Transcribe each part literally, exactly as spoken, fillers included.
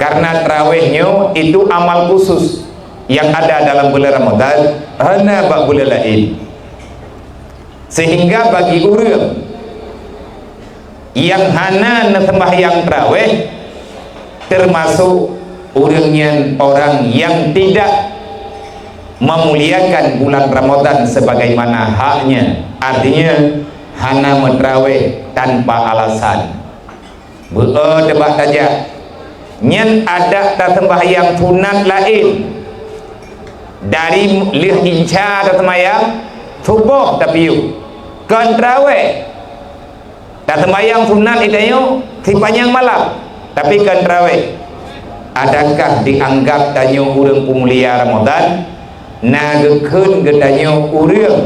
Karena tarawih nyoe itu amal khusus yang ada dalam bulan Ramadan, hana bak bulan laén. Sehingga bagi ureuëng yang hana neuseumbahyang tarawih, termasuk ureuëng nyan orang yang tidak memuliakan bulan Ramadan sebagaimana haknya, artinya hana meuterawih tanpa alasan. Beu-e teubak tajak, nyan adak taseumbahyang sunat laén dari lheueh insya taseumbahyang suboh tapiôh, kon tarawih. Taseumbahyang sunat geutanyoe sipanyang malam, tapi kon tarawih. Adakah dianggap tanyoe ureuëng peumulia Ramadan? Na geukheun geutanyoe ureuëng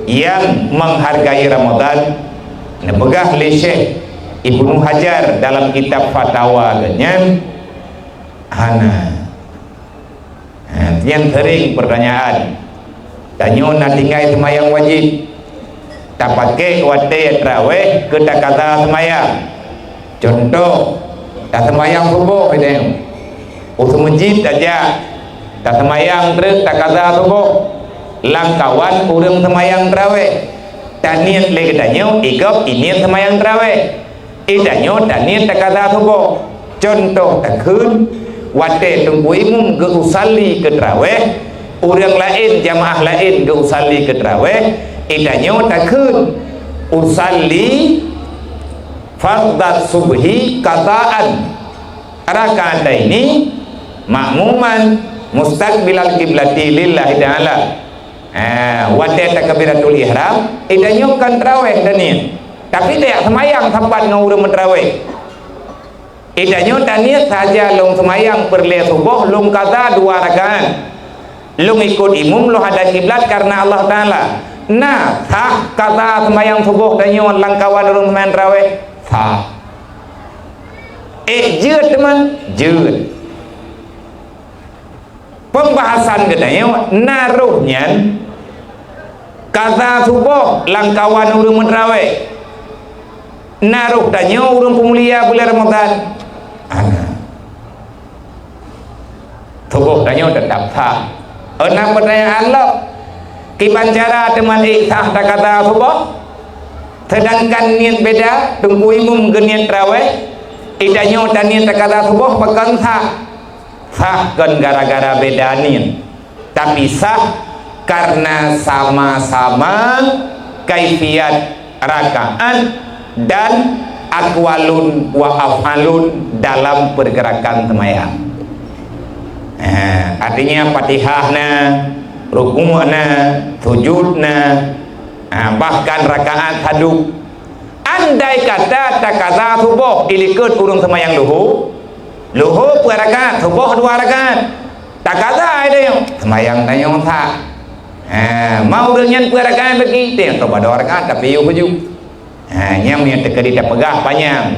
nyang menghargai Ramadan? Neupeugah lé Syekh Ibnu Hajar dalam kitab Fatawa geuhnyan, hana. Ha, nyan sering pertanyaan. Tanyoe na tinggai seumayang wajib, tapaké watée tarawih keu takaza seumayang. Contoh, taseumayang suboh geutanyoe, u seumeujid tajak, taseumayang treuk takaza suboh lamkawan ureuëng seumayang tarawih. Taniet lé geutanyoe, igob niet seumayang tarawih. Geutanyoe taniet takaza suboh. Contoh takheun, watée Teungku Imum geu-usalli keu tarawih, ureuëng laén, jamaah laén geu-usalli keu tarawih, geutanyoe takheun, "Usalli fardhas subhi qadaan, rak'ataini ma'muman mustaqbilal qiblati lillahi ta'ala." Ha, watée takbiratul ihram, geutanyoe kon tarawih taniet. Tapi tajak seumayang sapat ngon ureuëng meuterawih. Geutanyoe taniet saja lôn seumayang peureulée suboh, lôn kaza dua rakaat. Lôn ikot imum, lôn hadap kiblat karena Allah Ta'ala. Na sah kaza seumayang suboh tanyoe lamkawan ureuëng seumayang tarawih? Sah. Eh, jeuet teuma? Jeuet. Pembahasan geutanyoe, na roh nyan kaza suboh lamkawan ureuëng meuterawih. Na roh tanyoe ureuëng peumulia bulan Ramadan? Hana. Suboh tanyoe teutap sah. Hana peutanyaan lom, kiban cara teuma ék sah takaza suboh, seudangkan niet beda, Teungku Imum geuniet tarawih, geutanyoe taniet takaza suboh, pakon sah? Sah kon gara-gara beda niet, tapi sah karena sama-sama kaifiat rakaat dan aqwalun wa af'alun dalam pergerakan seumayang. Eh, artinya Fatihah na, rukuk na, sujud na, ah, bahkan rakaat sadub. Andai kata takaza suboh ilikot ureuëng seumayang luhô, luhô peuet rakaat, suboh dua rakaat, takaza ai tanyoe, seumayang tanyoe sah. Ha, ma ureuëng nyan peuet rakaat bagi, tanyoe toh ba dua rakaat, tapi yôh baju. Ha, nyan meunyoe teukeudi tapeugah panyang.